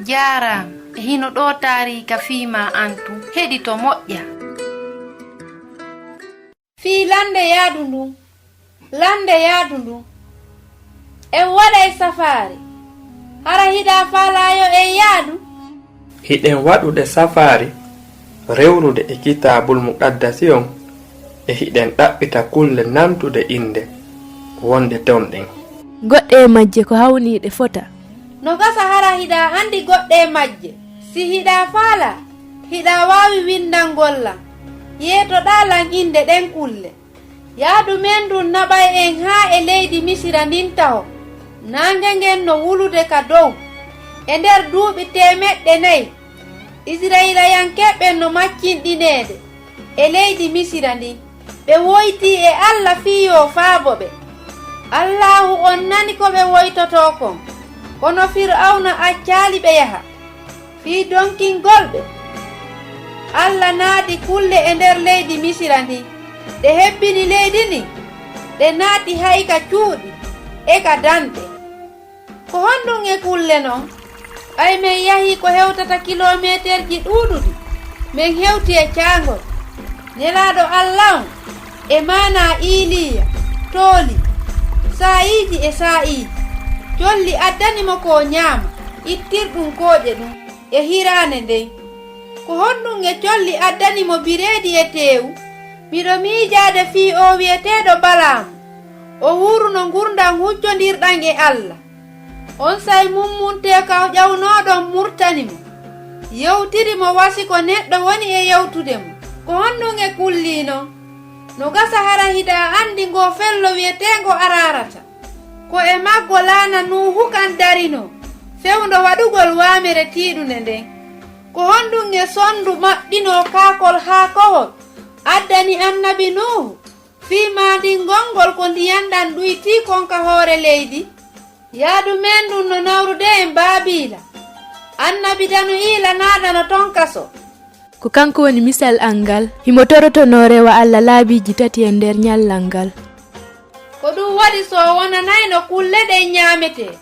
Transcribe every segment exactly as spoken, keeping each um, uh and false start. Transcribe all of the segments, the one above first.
Jaaraama. E hino ɗoo taariika fii maa an tun. Heɗito moƴƴa. Fii lannde yaadu ndun. Lannde yaadu ndun. En waɗay safaari. Hara hiɗa faalaa yo en yaadu? Hiɗen waɗude safaari rewrude e Kitaabul Muqaddasi on, e hiɗen ɗaɓɓita kulle nantude innde wonde ton ɗen. Goɗɗe e majje ko hawniiɗe fota. No gasa hara hiɗa anndi goɗɗe e majje. Si hiɗa faalaa, hiɗa waawi winndangol lan, yeetoɗaa lan innde ɗen kulle. Yaadu men ndun naɓay en haa e leydi Misira ndin taho. Naange ngen no wulude ka dow. E nder duuɓi teemeɗɗe nayi, Isra'ilayankeeɓe ɓen no maccinɗineede e leydi Misira ndin. Ɓe woytii e Alla fii yo faabo ɓe. Allaahu on nani ko ɓe woytotoo kon, kono Fir'awna accaali ɓe yaha. Fii donkingol ɓe, Alla naadi kulle e nder leydi Misira ndin. Ɗe hebbini leydi ndin, ɗe naati hay ka cuuɗi e ka danɗe. Ko honɗun e kulle non? Ɓay men yahii ko hewtata kiloomeeterji ɗuuɗuɗi, men hewti e caangol. Nelaaɗo Alla on, e maanaa Iiliiya, tooli, saa'iiji e saa'iiji. Colli addani mo ko o ñaama, ittirɗun kooƴe ɗun, e hiraande nden. Ko honɗun e colli addani mo bireedi e teewu? Miɗo miijaade fii oo wi'eteeɗo Balaamu. O wuuruno ngurndan huccondirɗan e Alla. Onsay mummunteeku ƴawnooɗon murtani mo, yewtiri mo wa si ko neɗɗo woni e yewtude mo. Ko honɗun e kullii non? No gasa hara hiɗa anndi ngoo fello wi'eteengo Araarata. Ko e maggo laana Nuuhu kan darinoo, fewndo waɗugol waamere tiiɗunde nden. Ko honɗun e sondu maɓɓinoo kaakol haakowol addani annabi Nuuhu? Fii maandingol ngol ko ndiyan ɗan ɗuytii kon ka hoore leydi. Yaadu men ndun no nawrude en Baabiila. Annabi Danu'iila naatano ton kaso. Ko kanko woni misal an ngal. Himo torotonoo rewa Alla laabiiji tati e nder ñallal ngal. Ko ɗun waɗi si o wonanayno kulle ɗen ñaametee.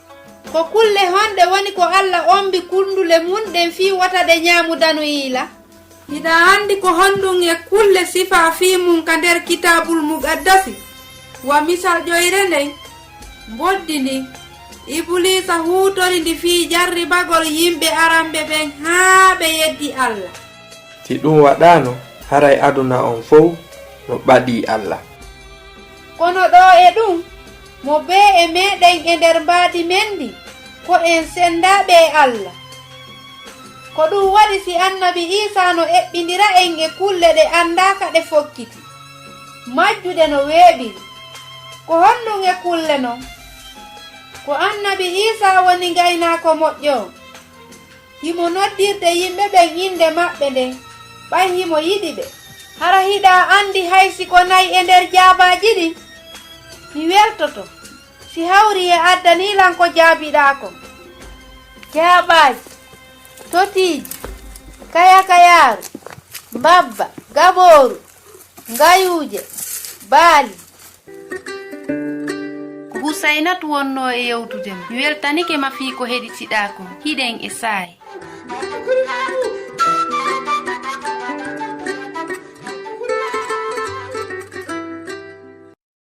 Ko kulle honɗe woni ko Alla ombi kundule mun ɗen fii wota ɗe ñaamu Danu'iila? Hiɗa anndi ko honɗun e kulle sifaa fii mun ka nder Kitaabul Muqaddasi? Wa misal ƴoyre nden, mboddi ndin. Ibuliisa huutori ndi fii jarribagol yimɓe aranɓe ɓen haa ɓe yeddi Alla. Si ɗun waɗaano, haray aduna on fow no ɓadii Alla. Kono ɗoo e ɗun, mo bee e meɗen e nder mbaadi men ndin, ko en sendaaɓe e Alla. Ko ɗun waɗi si annabi Iisaa no eɓɓindira en e kulle ɗe anndaa ka ɗe fokkiti. Majjuɗe no weeɓiri. Ko honɗun e kulle non? Ko annabi Iisaa woni ngaynaako moƴƴo on. Himo noddirde yimɓe ɓen innde maɓɓe nden, ɓay himo yiɗi ɓe. Hara hiɗa anndi hay si ko nay e nder jaabaaji ɗin? Mi weltoto si hawri e addanii lan ko jaabiɗaa kon. Jaabaaji, totiiji, kayakayaaru, mbabba, gabooru, ngayuuje, baali. Ko Husaynatu wonnoo e yewtude ma. Mi weltanike ma fii ko heɗitiɗaa kon. Hiɗen e saa'i.